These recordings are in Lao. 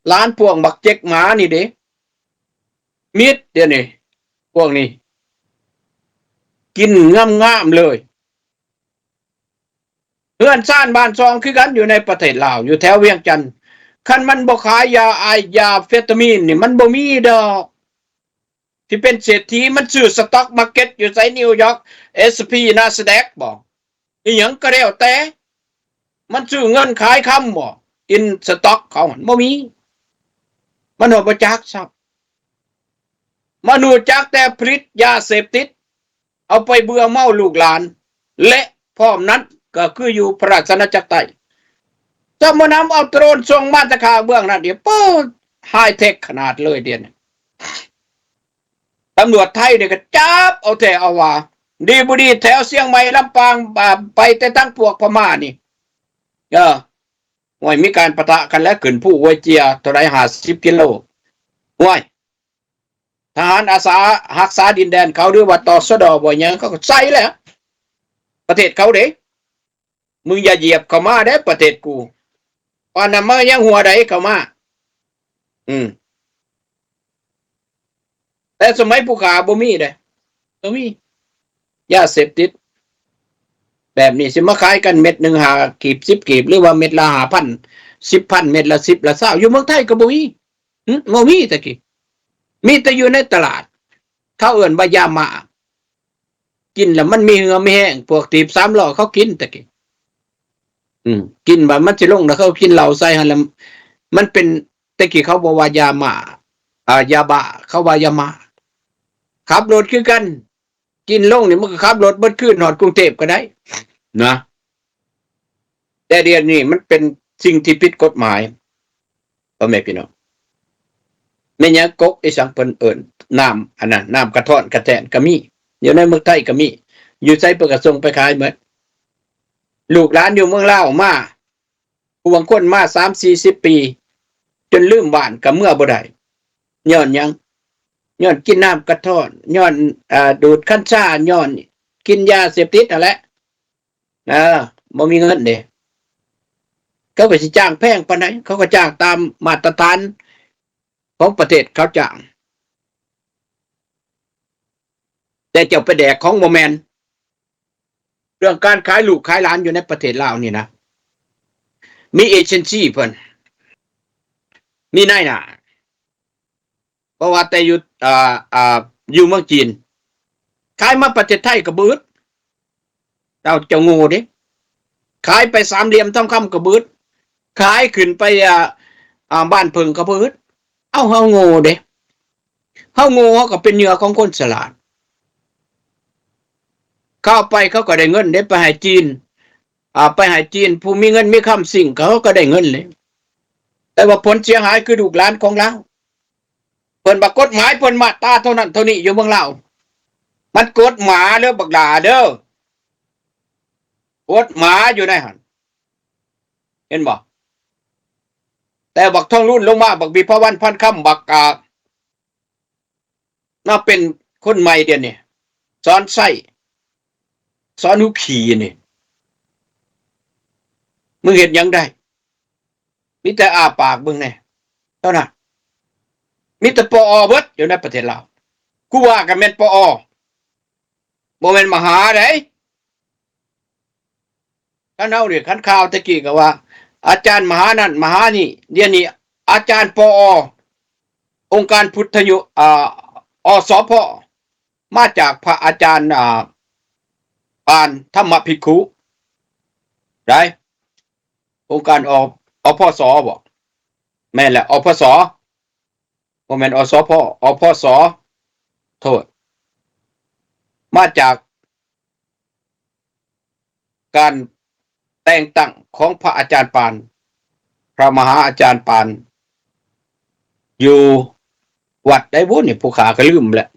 ຫຼານພວກບັກເຈັກໝານີ້ເດ້ ມິດດຽວນີ້ ພວກນີ້ ກິນງາມໆເລີຍ. ເຮືອນຊານບ້ານຊ່ອງຄືກັນ ຢູ່ໃນປະເທດລາວ ຢູ່ແຖວວຽງຈັນ ຄັນມັນບໍ່ຂາຍຢາໄອສ໌ ຢາເຟຕາມິນນີ້ ມັນບໍ່ມີດອກ ທີ່ເປັນເສດຖີ. ມັນຊື້ສະຕັອກມາເກັດຢູ່ໃສ ນິວຢອກ ເອສ ພີ ນາສແດັກ ບໍ ອີ່ຫຍັງກໍແລ້ວແຕ່ ມັນຊື້ເງິນຂາຍຄຳບໍ ອິນສະຕັອກເຂົາຫັ້ນ ບໍ່ມີ. ມັນບໍ່ຮູ້ຈັກຊ້ຳ ມັນຮູ້ຈັກແຕ່ຜະລິດຢາເສບຕິດ ເອົາໄປເບື່ອເມົາລູກຫຼານ ແລະ ພ້ອມນັ້ນກໍຄືຢູ່ພະລາຊະອານາຈັກໃຕ້ ຈະມານຳເອົາໂດຣນສົ່ງມາແຕ່ຂ້າງເບື້ອງນັ້ນອີກ ປາດ ໄຮເທັກຂະໜາດເລີຍດຽວນີ້. ຕຳຫຼວດໄທນີ້ກໍຈັບເອົາແທ້ເອົາວ່າ ດີບໍ່ດີແຖວຊຽງໃໝ່ ລຳປາງ ອ່າ ໄປແຕ່ທາງພວກພະມ້ານີ້ ເອີ ໂອ້ຍ ມີການປະທະກັນແລ້ວ ຂຶ້ນພູຫ້ວຍເຈຍ ເທົ່າໃດ ຫ້າສິບກິໂລ ໂອ້ຍ ທະຫານອາສາຮັກສາດິນແດນເຂົາ ຫຼືວ່າ ຕສດ ບໍ່ຫຍັງ ເຂົາກໍໃສ່ແລ້ວ ປະເທດເຂົາເດ້. ມຶງຢ່າຢຽບເຂົ້າມາເດ້ປະເທດກູ ປານນັ້ນມາຍັງຫົວໃດເຂົ້າມາ. ອືມ ແຕ່ສະໄໝຜູ້ຂ້າບໍ່ມີເດ້ ບໍ່ມີ ຢາເສບຕິດແບບນີ້ ຊິມາຂາຍກັນເມັດໜຶ່ງຫ້າກີບ ສິບກີບ ຫຼືວ່າເມັດລະຫ້າພັນ ສິບພັນ ເມັດລະສິບລະຊາວ ຢູ່ເມືອງໄທກໍບໍ່ມີ. ຫຶ ບໍ່ມີແຕ່ກີ້ ມີແຕ່ຢູ່ໃນຕະຫຼາດ ເຂົາເອີ້ນວ່າຢາມ້າ ກິນແລ້ວມັນມີເຫື່ອມີແຮງ ພວກຖີບສາມລໍ້ເຂົາກິນແຕ່ກີ້ ອືມ ກິນບາດມັນຊິລົງ ແລ້ວເຂົາກິນເຫຼົ້າໃສ່ຫັ້ນ ແລ້ວມັນເປັນ ແຕ່ກີ້ເຂົາບໍ່ວ່າຢາມ້າ ອ່າ ຢາບ້າ ເຂົາວ່າຢາມ້າ. ຂັບລົດຄືກັນ ກິນລົງນີ້ມັນກໍຂັບລົດເບິດຄືນຮອດກຸງເທບກໍໄດ້ນະ ແຕ່ດຽວນີ້ມັນເປັນສິ່ງທີ່ຜິດກົດໝາຍ ພໍ່ແມ່ພີ່ນ້ອງ. ແມ່ນຫຍັງ ກົກອີ່ສັງເພິ່ນເອີ້ນ ນ້ຳອັນນັ້ນ ນ້ຳກະທ້ອນກະແຕນກໍມີ ຢູ່ໃນເມືອງໄທກໍມີ ຢູ່ໃສເພິ່ນກໍສົ່ງໄປຂາຍໝົດ. ລູກຫຼານຢູ່ເມືອງລາວມາ ຜູ້ບາງຄົນມາສາມສີ່ສິບປີ ຈົນລືມບ້ານກໍເມືອບໍ່ໄດ້ ຍ້ອນຫຍັງ? ຍ້ອນກິນນ້ຳກະທ້ອນ ຍ້ອນ ອ່າ ດູດກັນຊາ ຍ້ອນກິນຢາເສບຕິດຫັ້ນແຫຼະ ເອີ ບໍ່ມີເງິນເດ້. ເຂົາກໍຊິຈ້າງແພງປານໃດ ເຂົາກໍຈ້າງຕາມມາດຕະຖານຂອງປະເທດເຂົາຈ້າງ ແຕ່ເຈົ້າໄປແດກຂອງບໍ່ແມ່ນ. ເລື່ອງການຂາຍລູກຂາຍຫຼານຢູ່ໃນປະເທດລາວນີ້ນະ ມີເອເຈນຊີເພິ່ນ ມີນາຍໜ້າ ບໍ່ວ່າແຕ່ຢູ່ ອ່າ ອ່າ ຢູ່ເມືອງຈີນ ຂາຍມາປະເທດໄທກໍບໍ່ອຶດ. ເຈົ້າ ເຈົ້າໂງ່ເດ້ ຂາຍໄປສາມຫຼ່ຽມທອງຄຳກໍບໍ່ອຶດ ຂາຍຂຶ້ນໄປ ອ່າ ອ່າ ບ້ານເຜິ້ງກໍບໍ່ອຶດ. ເອົ້າ ເຮົາໂງ່ເດ້ ເຮົາໂງ່ ເຮົາກໍເປັນເຫຍື່ອຂອງຄົນສະຫຼາດ. ເຂົາເອົາໄປເຂົາກໍໄດ້ເງິນເດ້ ໄປໃຫ້ຈີນ ອ່າ ໄປໃຫ້ຈີນ ຜູ້ມີເງິນມີຄຳຊິງ ເຂົາກໍໄດ້ເງິນເດ້. ແຕ່ວ່າຜົນເສຍຫາຍຄືລູກຫຼານຂອງລາວ ເພິ່ນວ່າກົດໝາຍເພິ່ນມາດຕາເທົ່ານັ້ນເທົ່ານີ້ຢູ່ເມືອງລາວ ມັນກົດໝາເດີບັກຫຼ້າເດີ ກົດໝາຢູ່ໃນຫັ້ນ ເຫັນບໍ່? ແຕ່ບັກທອງລຸນລົງມາ ບັກວິພາວັນ ພັນຄຳ ບັກ ອ່າ ມາເປັນຄົນໃໝ່ດຽວນີ້ ສອນໄຊ ສອນຫູຂີ້ນີ້ ມຶງເຮັດຫຍັງໄດ້? ມີແຕ່ອ້າປາກເບິ່ງແດ່ ເທົ່ານັ້ນ. ມີແຕ່ ປອ ເບິດຢູ່ໃນປະເທດລາວ. ກູວ່າກໍແມ່ນ ປອ ບໍ່ແມ່ນມະຫາໃດ. ຄັນເຮົານີ້ ຄັນຂ່າວແຕ່ກີ້ກໍວ່າ ອາຈານມະຫານັ້ນມະຫານີ້ ດຽວນີ້ອາຈານ ປອ ອົງການພຸດທະຍຸ ອາ ອສພ ມາຈາກພະອາຈານ ອ່າ ປານທຳມະພິກຂຸໄດ໋ ອົງການ ອ ອພສ ບໍ? ແມ່ນແຫຼະ ອພສ ບໍ່ແມ່ນ ອສພ ອພສ ໂທດ ມາຈາກ ການແຕ່ງຕັ້ງຂອງພະອາຈານປານ ພະມະຫາອາຈານປານ ຢູ່ວັດໃດບຸນີ້ ຜູ້ຂ້າກໍລືມແຫຼະ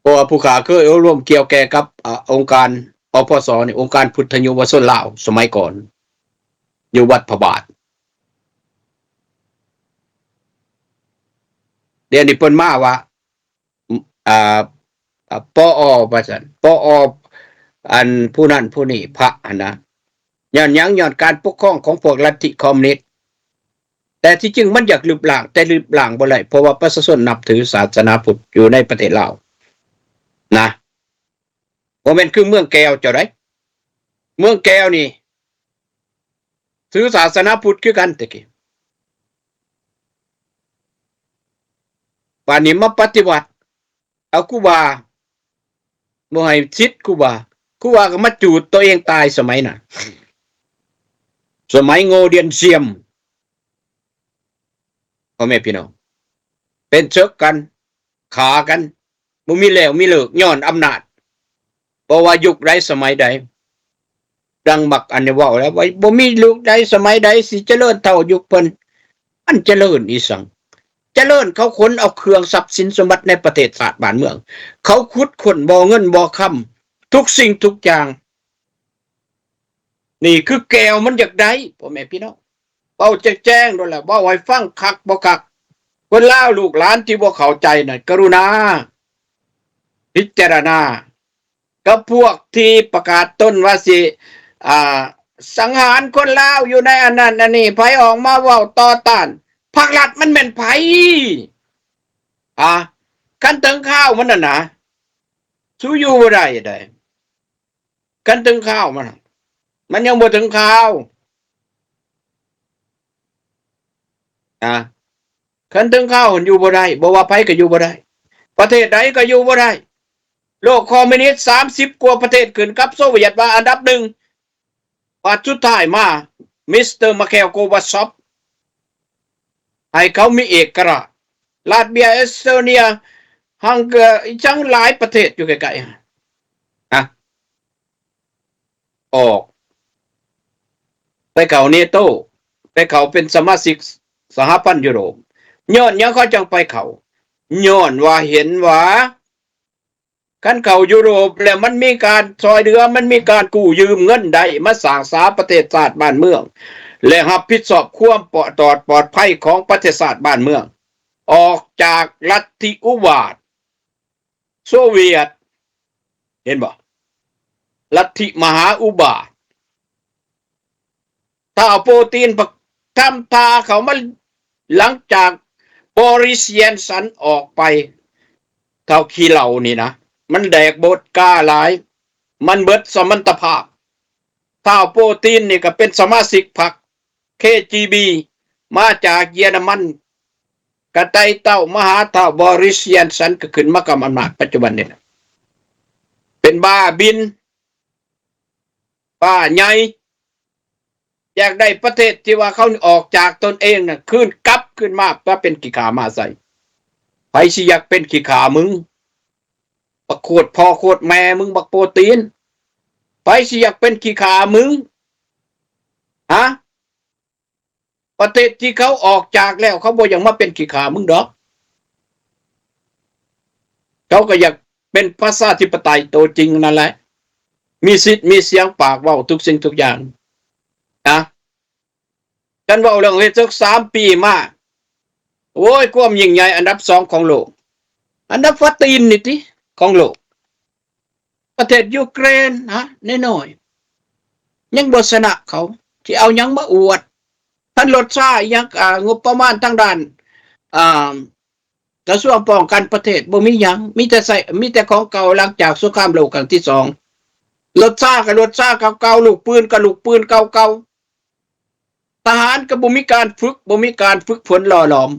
ເພາະວ່າຜູ້ຂ້າເຄີຍອົບຮົມກ່ຽວແກ່ກັບ ອາ ອົງການ ອພສ ນີ້ ອົງການພຸດທະຍຸວະຊົນລາວສະໄໝກ່ອນ ຢູ່ວັດພະບາດ. ດຽວນີ້ເພິ່ນມາວ່າ ອ່າ ອ່າ ປອ ວ່າຊັ້ນ ປອ ອັນຜູ້ນັ້ນຜູ້ນີ້ ພະຫັ້ນນະ ຍ້ອນຫຍັງ? ຍ້ອນການປົກຄອງຂອງພວກລັດທິຄອມມິວນິດ ແຕ່ທີ່ຈິງມັນຢາກລຶບລ້າງ ແຕ່ລຶບລ້າງບໍ່ໄດ້ ເພາະວ່າປະຊາຊົນນັບຖືສາສະໜາພຸດຢູ່ໃນປະເທດລາວນະ. ບໍ່ແມ່ນຄືເມືອງແກ້ວເຈົ້າໃດ໋ ເມືອງແກ້ວນີ້ຖືສາສະໜາພຸດຄືກັນແຕ່ກີ້ ບາດນີ້ມາປະຕິວັດ ເອົາຄູບາ ບໍ່ໃຫ້ສິດຄູບາ ຄູບາກໍມາຈູດຕົວເອງຕາຍສະໄໝນັ້ນ ສະໄໝໂງ່ດຽນຊຽມ ພໍ່ແມ່ພີ່ນ້ອງ ເປັນເສິກກັນ ຂ້າກັນ ບໍ່ມີແລ້ວມີເລີກ ຍ້ອນອຳນາດ ບໍ່ວ່າຍຸກໃດສະໄໝໃດ ດັ່ງບັກອັນນີ້ເວົ້າແລ້ວ ວ່າບໍ່ມີຍຸກໃດສະໄໝໃດຊິຈະເລີນເທົ່າຍຸກເພິ່ນ ມັນຈະເລີນອີ່ສັງ ຈະເລີນ ເຂົາຂົນເອົາເຄື່ອງຊັບສິນສົມບັດໃນປະເທດຊາດບ້ານເມືອງ ເຂົາຂຸດຄົ້ນບໍ່ເງິນບໍ່ຄຳ ທຸກສິ່ງທຸກຢ່າງ ນີ້ຄືແກ້ວມັນຢາກໄດ້ ພໍ່ແມ່ພີ່ນ້ອງ ເວົ້າແຈ້ງໆໂລດແຫຼະ ເວົ້າໃຫ້ຟັງຄັກບໍ່ຄັກ ຄົນລາວລູກຫຼານທີ່ບໍ່ເຂົ້າໃຈນັ້ນ ກະລຸນາພິຈາລະນາ ກັບພວກທີ່ປະກາດຕົນວ່າຊິ ອ່າ ສັງຫານຄົນລາວຢູ່ໃນອັນນັ້ນອັນນີ້ ໃຜອອກມາເວົ້າຕໍ່ຕ້ານພັກລັດ ມັນແມ່ນໃຜ? ອາ ຄັນເຖິງຄາວມັນນັ້ນນະ ສູຢູ່ບໍ່ໄດ້ໃດ ຄັນເຖິງຄາວມັນ ມັນຍັງບໍ່ເຖິງຄາວ ອາ ຄັນເຖິງຄາວຫັ້ນຢູ່ບໍ່ໄດ້ ບໍ່ວ່າໃຜກໍຢູ່ບໍ່ໄດ້ ປະເທດໃດກໍຢູ່ບໍ່ໄດ້ ໂລກຄອມມິວນິດ ສາມສິບກວ່າປະເທດ ຂຶ້ນກັບໂຊວຽດວ່າອັນດັບໜຶ່ງ ບາດສຸດທ້າຍມາ ມິສເຕີ ມາເຄວ ໂກບາຊອບ ໃຫ້ເຂົາມີເອກະລາດ ລາດເບຍ ເອສໂຕເນຍ ຮັງເກຣີ ອີ່ຫຍັງຫຼາຍປະເທດຢູ່ໃກ້ໆ ອາ ອອກ ໄປເຂົ້າເນໂຕ ໄປເຂົ້າເປັນສະມາຊິກສະຫະພັນຢູໂຣບ ຍ້ອນຫຍັງເຂົາຈັ່ງໄປເຂົ້າ? ຍ້ອນວ່າເຫັນວ່າ ຄັນເຂົ້າຢູໂຣບແລ້ວ ມັນມີການຊ່ອຍເຫຼືອ ມັນມີການກູ້ຢືມເງິນໄດ້ ມາສ້າງສາປະເທດຊາດບ້ານເມືອງ ແລະ ຮັບຜິດຊອບຄວາມປອດ ຕອດປອດໄພຂອງປະເທດຊາດບ້ານເມືອງ ອອກຈາກລັດທິອຸບາດໂຊວຽດ ເຫັນບໍ່? ລັດທິມະຫາອຸບາດ ທ້າວໂປຕີນ ທຳທ່າເຂົ້າມາຫຼັງຈາກບໍຣິສ ຈອນສັນອອກໄປ ເທົ່າຂີ້ເຫຼົ້ານີ້ນະ ມັນແດກໂບດກາຫຼາຍ ມັນເບິດສະມັນຕະພາບ ທ້າວໂປຕີນນີ້ກໍເປັນສະມາຊິກພັກ ເຄຈີບີ ມາຈາກເຢຍລະມັນ ກະໄຕ່ເຕົ້າມາຫາທ້າວບໍຣິສ ຈອນສັນ ກໍຂຶ້ນມາກຳອຳນາດປັດຈຸບັນນີ້ນະ ເປັນບ້າບິນ ປ້າໃຫຍ່ ຢາກໄດ້ປະເທດທີ່ວ່າເຂົາອອກຈາກຕົນເອງນະ ຄືນກັບຄືນມາ ມາເປັນຂີ້ຂ້າໝ້າໄສ້ ໃຜຊິຢາກເປັນຂີ້ຂ້າມຶງ ບັກໂຄດພໍ່ໂຄດແມ່ມຶງ ບັກໂປຕີນ ໃຜຊິຢາກເປັນຂີ້ຂ້າມຶງ ຮະ? ປະເທດທີ່ເຂົາອອກຈາກແລ້ວ ເຂົາບໍ່ຢາກມາເປັນຂີ້ຂ້າມຶງດອກ ເຂົາກໍຢາກເປັນປະຊາທິປະໄຕໂຕຈິງນັ້ນແຫຼະ ມີສິດມີສຽງປາກເວົ້າທຸກສິ່ງທຸກຢ່າງນະ ຄັນເວົ້າເລື່ອງເຮັດເສິກສາມປີມາ ໂອ້ຍ ຄວາມຍິ່ງໃຫຍ່ອັນດັບສອງຂອງໂລກ ອັນດັບຟາຕີນນີ້ຕິຂອງໂລກ ປະເທດຢູເຄຣນ ຮະ ນ້ອຍໆ ຍັງບໍ່ຊະນະເຂົາ ຊິເອົາຫຍັງມາອວດ? ທັງລົດຊາອີ່ຫຍັງ ອ່າ ງົບປະມານທາງດ້ານ ອ່າ ກະຊວງປ້ອງກັນປະເທດບໍ່ມີຫຍັງ ມີແຕ່ໃຊ້ ມີແຕ່ຂອງເກົ່າຫຼັງຈາກສົງຄາມໂລກຄັ້ງທີສອງ ລົດຊາກໍລົດຊາເກົ່າໆ ລູກປືນກໍລູກປືນເກົ່າໆ ທະຫານກໍບໍ່ມີການຝຶກ ບໍ່ມີການຝຶກຝົນຫຼໍ່ຫຼອມ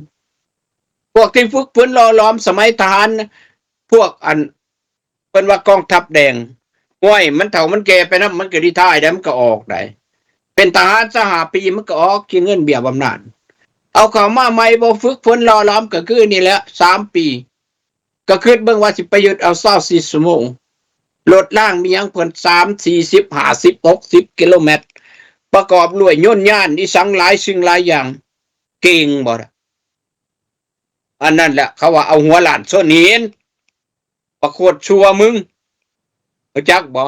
ພວກທີ່ຝຶກຝົນຫຼໍ່ຫຼອມສະໄໝທະຫານ ພວກອັນ ເພິ່ນວ່າກອງທັບແດງ ໂອ້ຍ ມັນເຖົ້າມັນແກ່ໄປນຳ ມັນກໍລີທາຍໄດ້ ມັນກໍອອກໄດ້ ເປັນທະຫານຊາວຫ້າປີ ມັນກໍອອກ ກິນເງິນເບ້ຍບຳນານ ເອົາເຂົ້າມາໃໝ່ ບໍ່ຝຶກຝົນຫຼໍ່ຫຼອມ ກໍຄືນີ້ແຫຼະ ສາມປີ ກໍຄິດເບິ່ງວ່າຊິໄປຍຶດເອົາຊາວສີ່ຊົ່ວໂມງ ລົດລາງມີຫຍັງເພິ່ນ ສາມ ສີ່ສິບ ຫ້າສິບ ຫົກສິບ ກິໂລແມັດ ປະກອບດ້ວຍຍົນຍານອີ່ສັງຫຼາຍສິ່ງຫຼາຍຢ່າງ ເກັ່ງບໍ່ລະ? ອັນນັ້ນແຫຼະ ເຂົາວ່າເອົາຫົວລ້ານຊົນຫີນ ປະໂຄດຊົ່ວມຶງ ຮູ້ຈັກບໍ່?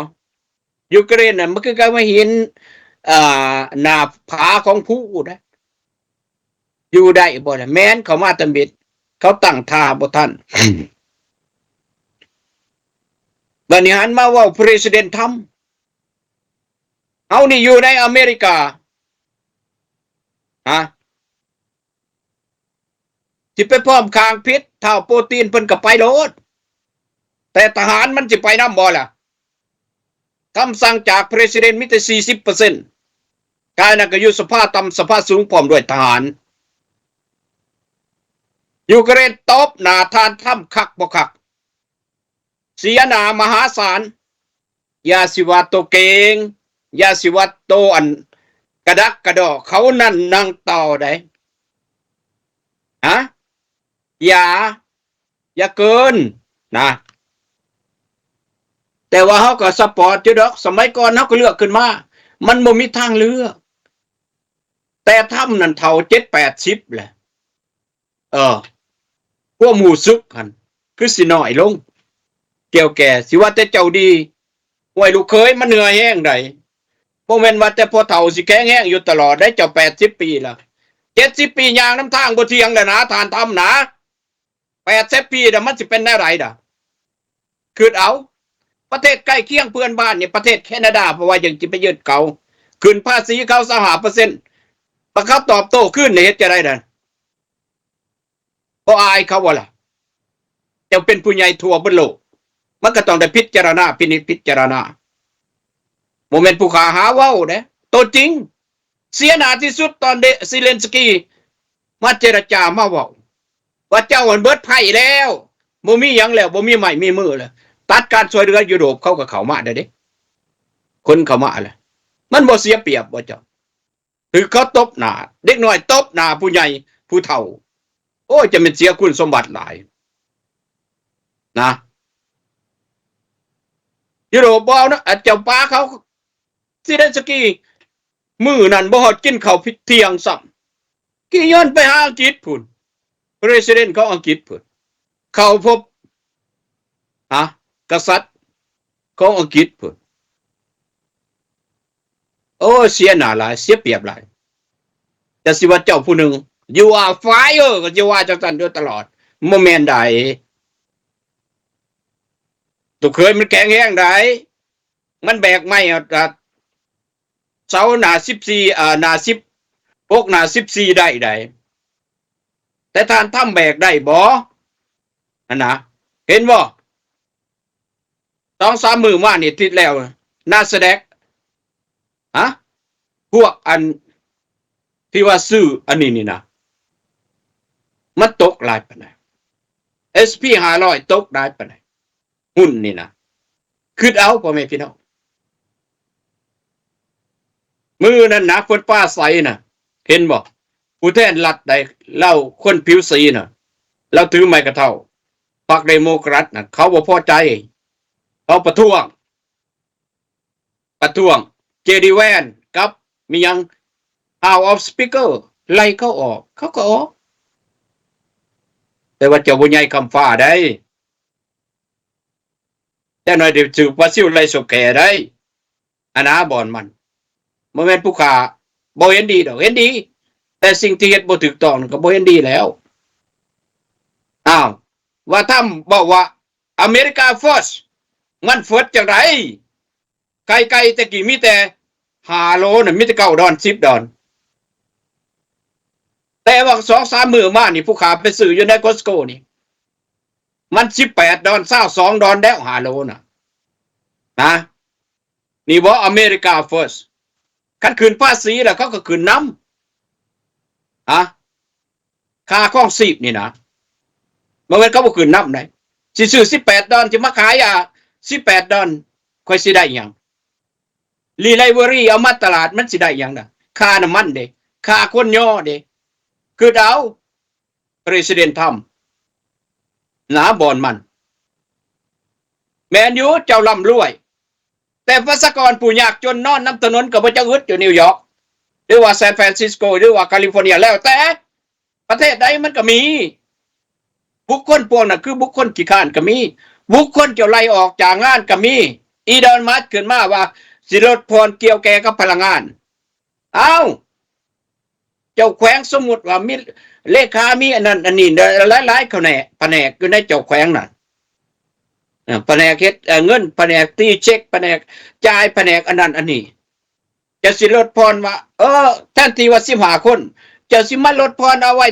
ຢູເຄຣນນັ້ນ ມັນຄືກັນວ່າຫີນ ອ່າ ໜ້າຜາຂອງພູນະ ຢູ່ໄດ້ບໍ່ລະ? ແມ່ນເຂົາມາທຳອິດ ເຂົາຕັ້ງທ່າບໍ່ທັນ ບັດນີ້ຫັນມາເວົ້າ President Trump ເຮົານີ້ຢູ່ໃນອາເມລິກາ ຮະ? ຊິໄປພ້ອມຂ້າງຜິດ ທ້າວໂປຕີນເພິ່ນກໍໄປໂລດ. ແຕ່ທະຫານມັນຊິໄປນຳບໍ່ລະ? ຄຳສັ່ງຈາກ President ມີແຕ່ສີ່ສິບເປີເຊັນ ກາຍນັ້ນກໍຢູ່ສະພາຕ່ຳ ສະພາສູງ ພ້ອມດ້ວຍທະຫານ. ຢູເຄຣນຕົບໜ້າທ່ານທຳຄັກບໍ່ຄັກ? ເສຍໜ້າມະຫາສານ. ຢ່າຊິວ່າໂຕເກັ່ງ, ຢ່າຊິວ່າໂຕອັນກະດັກກະດໍ້, ເຂົານັ້ນນັ່ງຕໍ່ໃດ. ຮະ? ຢ່າ, ຢ່າເກີນນະ. ແຕ່ວ່າເຮົາກໍສະປອດຢູ່ດອກ, ສະໄໝກ່ອນເຮົາກໍເລືອກຂຶ້ນມາ, ມັນບໍ່ມີທາງເລືອກ. ແຕ່ທຳນັ້ນເຖົ້າເຈັດແປດສິບແຫຼະ. ເອີ ຄວາມຮູ້ສຶກຫັ້ນຄືຊິນ້ອຍລົງ. ກ່ຽວແກ່ ຊິວ່າແຕ່ເຈົ້າດີ, ຫ້ວຍ ລູກເຂີຍມັນເຫື່ອແຮງໃດ. ບໍ່ແມ່ນວ່າແຕ່ພໍ່ເຖົ້າຊິແຂງແຮງຢູ່ຕະຫຼອດໄດ໋, ເຈົ້າແປດສິບປີລະ, ເຈັດສິບປີຍ່າງນຳທາງບໍ່ທ່ຽງແລ້ວນະ ທ່ານທຳນະ. ແປດສິບປີນະ ມັນຊິເປັນແນວໃດດະ? ຄິດເອົາ, ປະເທດໃກ້ຄຽງເພື່ອນບ້ານນີ້ ປະເທດແຄນາດາ ເພາະວ່າຍັງຊິໄປຍຶດເຂົາ, ຂຶ້ນພາສີເຂົາຊາວຫ້າເປີເຊັນ, ບັດເຂົາຕອບໂຕ້ຄືນນີ້ເຮັດຈັ່ງໃດນັ້ນ? ບໍ່ອາຍເຂົາບໍ່ລະ? ເຈົ້າເປັນຜູ້ໃຫຍ່ທົ່ວເບິດໂລກ, ມັນກໍຕ້ອງໄດ້ພິຈາລະນາ, ພິນິດພິຈາລະນາ. ບໍ່ແມ່ນຜູ້ຂ້າຫາເວົ້າເດ້, ໂຕຈິງ. ເສຍໜ້າທີ່ສຸດຕອນເດ ເຊເລັນສະກີມາເຈລະຈາມາເວົ້າ ວ່າເຈົ້າຫັ້ນເບິດໄພ້ແລ້ວ, ບໍ່ມີຫຍັງແລ້ວ, ບໍ່ມີໄມ້ມີມືແລ້ວ, ຕັດການຊ່ວຍເຫຼືອ. ຢູໂຣບເຂົາກໍເຂົ້າມາໄດ້ເດ້, ຄົນເຂົ້າມາແລ້ວ. ມັນບໍ່ເສຍປຽບບໍ່ເຈົ້າ? ຖືກເຂົາຕົບໜ້າ, ເດັກນ້ອຍຕົບໜ້າຜູ້ໃຫຍ່ຜູ້ເຖົ້າ. ໂອ້ຍ, ຈະແມ່ນເສຍຄຸນສົມບັດຫຼາຍນະ. ຢູໂຣບບໍ່ເອົານະ, ເຈົ້າປາເຂົາ. ເຊເລັນສະກີມື້ນັ້ນບໍ່ຮອດກິນເຂົ້າທ່ຽງຊ້ຳ, ຂີ່ຍົນໄປຫາອັງກິດພຸ້ນ, President ຂອງອັງກິດພຸ້ນ, ເຂົ້າພົບ ຮະ ກະສັດຂອງອັງກິດພຸ້ນ. ໂອ້ຍ, ເສຍໜ້າຫຼາຍ, ເສຍປຽບຫຼາຍ. ແຕ່ຊິວ່າເຈົ້າຜູ້ໜຶ່ງ, You are fire ກໍຊິວ່າຈັ່ງຊັ້ນຢູ່ຕະຫຼອດ, ບໍ່ແມ່ນໃດ. ລູກເຂີຍມັນແຂງແຮງໃດ, ມັນແບກໄມ້ເອົາ ເສົາໜ້າສິບສີ່ ເອີ ໜ້າສິບຫົກ ໜ້າສິບສີ່ໄດ້ໃດ, ແຕ່ທ່ານທຳແບກໄດ້ບໍ່? ຫັ້ນນະ, ເຫັນບໍ່? ສອງສາມມື້ມານີ້ ທິດແລ້ວ Nasdaq ຮະ ພວກອັນທີ່ວ່າຊື້ອັນນີ້ນີ້ນະ ມັນຕົກຫຼາຍປານໃດ? ເອສແອນด์ພີ ຫ້າຮ້ອຍ ຕົກຫຼາຍປານໃດ? ຫຸ້ນນີ້ນະ, ຄິດເອົາ ພໍ່ແມ່ພີ່ນ້ອງ. ມື້ນັ້ນນະ ເພິ່ນປາໄສນະ, ເຫັນບໍ່? ຜູ້ແທນລັດໃດ ລາວຄົນຜິວສີນະ, ລາວຖືໄມ້ກະເທົ້າ, ພັກເດໂມແຄຣັດນະ ເຂົາບໍ່ພໍໃຈ, ເຂົາປະທ້ວງ, ປະທ້ວງ ເຈດີ ແວນ ກັບມີຫຍັງ House of Speaker ໄລ່ເຂົາອອກ, ເຂົາກໍອອກ. ແຕ່ວ່າເຈົ້າບໍ່ໃຫຍ່ຄຳຟ້າໃດ, ແຕ່ໜ້ອຍໄດ້ຖືກບຣາຊິລໄລ່ສົກແຂໃດ. ອັນນາບ່ອນມັນ, ບໍ່ແມ່ນຜູ້ຂ້າບໍ່ເຫັນດີດອກ, ເຫັນດີ, ແຕ່ສິ່ງທີ່ເຮັດບໍ່ຖືກຕ້ອງນັ້ນກໍບໍ່ເຫັນດີແລ້ວ. ອ້າວ, ວ່າທຳເວົ້າວ່າ America First ມັນ First ຈັ່ງໃດ? ໄຂ່ໄກ່ແຕ່ກີ້ມີແຕ່ຫ້າໂລນະ, ມີແຕ່ເກົ້າດອນ ສິບດອນ. ແຕ່ວ່າສອງສາມມື້ມານີ້ ຜູ້ຂ້າໄປຊື້ຢູ່ໃນ Costco ນີ້ ມັນສິບແປດດອນ ຊາວສອງດອນແລ້ວ ຫ້າໂລນະ. ນະ ນີ້ບໍ່ America First. ຄັນຂຶ້ນພາສີແລ້ວ ເຂົາກໍຂຶ້ນນຳ. ຮະ? ຄ່າຄອງຊີບນີ້ນະ, ບໍ່ແມ່ນເຂົາບໍ່ຂຶ້ນນຳໃດ. ຊິຊື້ສິບແປດດອນ ຊິມາຂາຍ ອ່າ ສິບແປດດອນ ຂ້ອຍຊິໄດ້ຫຍັງ? Delivery ເອົາມາຕະຫຼາດ ມັນຊິໄດ້ຫຍັງນະ? ຄ່ານ້ຳມັນເດ້, ຄ່າຄົນຍໍເດ້. ຄິດເອົາ President Trump ນະ ບ່ອນມັນ. ແມ່ນຢູ່ ເຈົ້າລ່ຳລວຍ, ແຕ່ປະຊາກອນຜູ້ຍາກຈົນນອນນຳຖະໜົນກໍບໍ່ຈັກອຶດຢູ່ນິວຢອກ ຫຼືວ່າ San Francisco ຫຼືວ່າ California ແລ້ວແຕ່ ປະເທດໃດມັນກໍມີ. ບຸກຄົນພວກນັ້ນຄືບຸກຄົນຂີ້ຄ້ານກໍມີ, ບຸກຄົນເຈົ້າໄລ່ອອກຈາກງານກໍມີ. ອີລອນ ມັສ ຂຶ້ນມາວ່າຊິລົດຜ່ອນກ່ຽວແກ່ກັບພະລັງງານ. ອ້າວ ເຈົ້າແຂວງ ສົມມຸດວ່າມີເລຂາ ມີອັນນັ້ນອັນນີ້ ຫຼາຍໆ ຂະແໜກ ພະແນກຢູ່ໃນເຈົ້າແຂວງນັ້ນ. ເອີ ພະແນກເຮັດ ເອີ ເງິນ, ພະແນກຕີເຊັກ, ພະແນກຈ່າຍ, ພະແນກອັນນັ້ນອັນນີ້. ເຈົ້າຊິລົດຜ່ອນວ່າ ເອີ ແທນທີ່ວ່າສິບຫ້າຄົນ ເຈົ້າຊິມາລົດຜ່ອນເອົາໄວ້